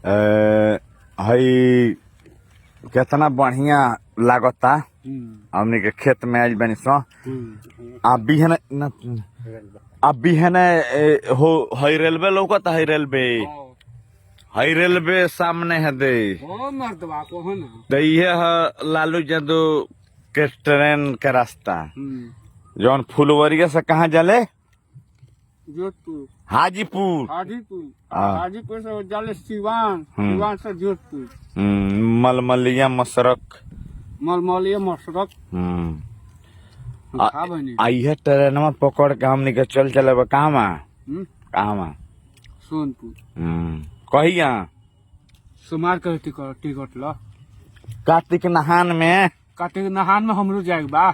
हई केतना बढ़िया लागता। हमनी के खेत में आइल बानी स। आ बिहन न आ बिहन हो हई रेलवे लौकता, हई रेलवे, हई रेलवे सामने है दे। ओ मर्दवा को ना। तो इहे है लालू यादव के ट्रेन के रास्ता, जौन फुलवरिया से कहाँ जाले? जोधपुर। हाजीपुर। हाजीपुर। हाँ। हाजीपुर से जाले सिवान, सिवान से जोधपुर। मलमलिया मसरक। मलमलिया मसरक। खा बनी। आ इहे ट्रेनवा पकड़ के हमनी के चल चले कहवा? कहवा? सोनपुर। कहिया? सोमवार के टिकट, टिकट ल। कार्तिक नहान में। कार्तिक नहान में हमरो जाए बा।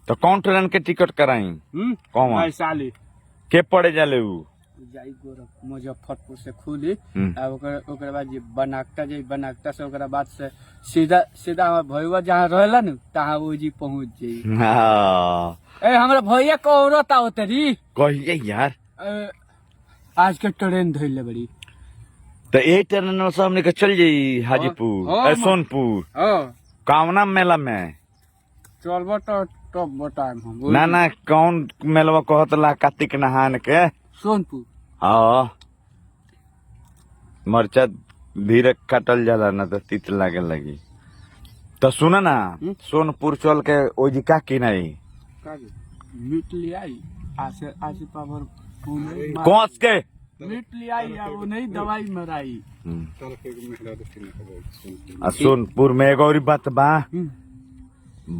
तो कौन ट्रेन के टिकट कराई? कौन? वैशाली। के पड़े जाले उ? जाई गोरख मुजफ्फरपुर से खुली। आ ओकर ओकर बाद जे बनाकटा जाई, बनाकटा से ओकरा बाद से सीधा सीधा हमार भैया जहाँ रहेला न तहाँ ओ जी पहुंच जाई। ए हमरा भैया के औरत आवत री। कहिए यार। ए, आज के ट्रेन धइले बड़ी। तो यही ट्रेन में से हमनी के चल जाई हाजीपुर? हाँ, ए, सोनपुर। हाँ। कौना मेला में? चलबो तो तब बताएम हम। ना ना, कौन मेलवा कहत ला कार्तिक नहान के? सोनपुर। हाँ, मरचा धीरे काटल जाला ना तो तीत लागे लगी। तो सुन ना, सोनपुर चल के ओजी का किनाई? का रे? मीट ले आई आसे आसे पावर। कौस के मीट ले आई आ वो नहीं दवाई मराई। आ सोनपुर में एगो और बात बा,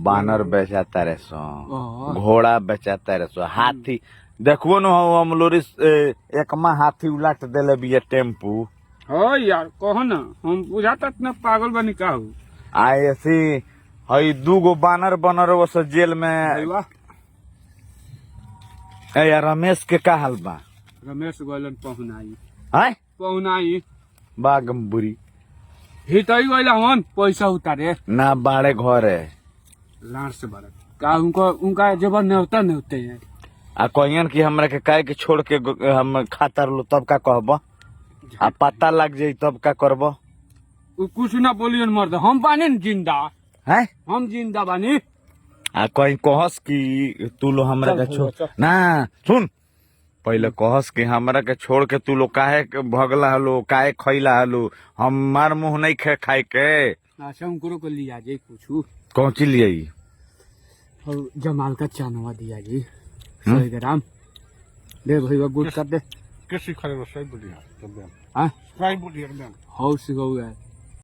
बानर बेचाता रे सो, घोड़ा बेचाता रे सो, हाथी देखबो न हो। हम लोरी एकमा हाथी उलाट देले बिया टेम्पू। हाँ यार, कहो ना, हम बुझाता इतना पागल बनी का हो। आ ऐसी हई दूगो बानर बनर वो सब जेल में। भैया। ए यार, रमेश के का हाल बा? रमेश गोलन पहुनाई। आय? पहुनाई। बागमबुरी। हितई गइला हन पैसा उतारे। ना बाड़े घरे। लाड़ से बरत का उनको उनका जबर नेवता नेवते हैं। आ कहियन कि हमरा के काहे के छोड़ के हम खाता लो, तब का कहब? आ पता लग जाई तब का करब? उ कुछ ना बोलियन मर्द, हम बानी न जिंदा। हैं? हम जिंदा बानी। आ कहीं कहस कि तू लो हमरा चल के छोड़ भैया, चल। ना सुन, पहले कहस कि हमरा के छोड़ के तू लोग काहे के भगला हलो, काहे खैला हलो, हमार मुंह नहीं खे खाए के। अच्छा, उनको को लिया जाई कुछ। कौन चीज लियाई? और जमाल का चानवा दिया जी 100 ग्राम दे भैया, गुड़ कर दे। के सिखाए सही बोलिए। हाँ। सही बोलिए एकदम। हौ सिखौ है।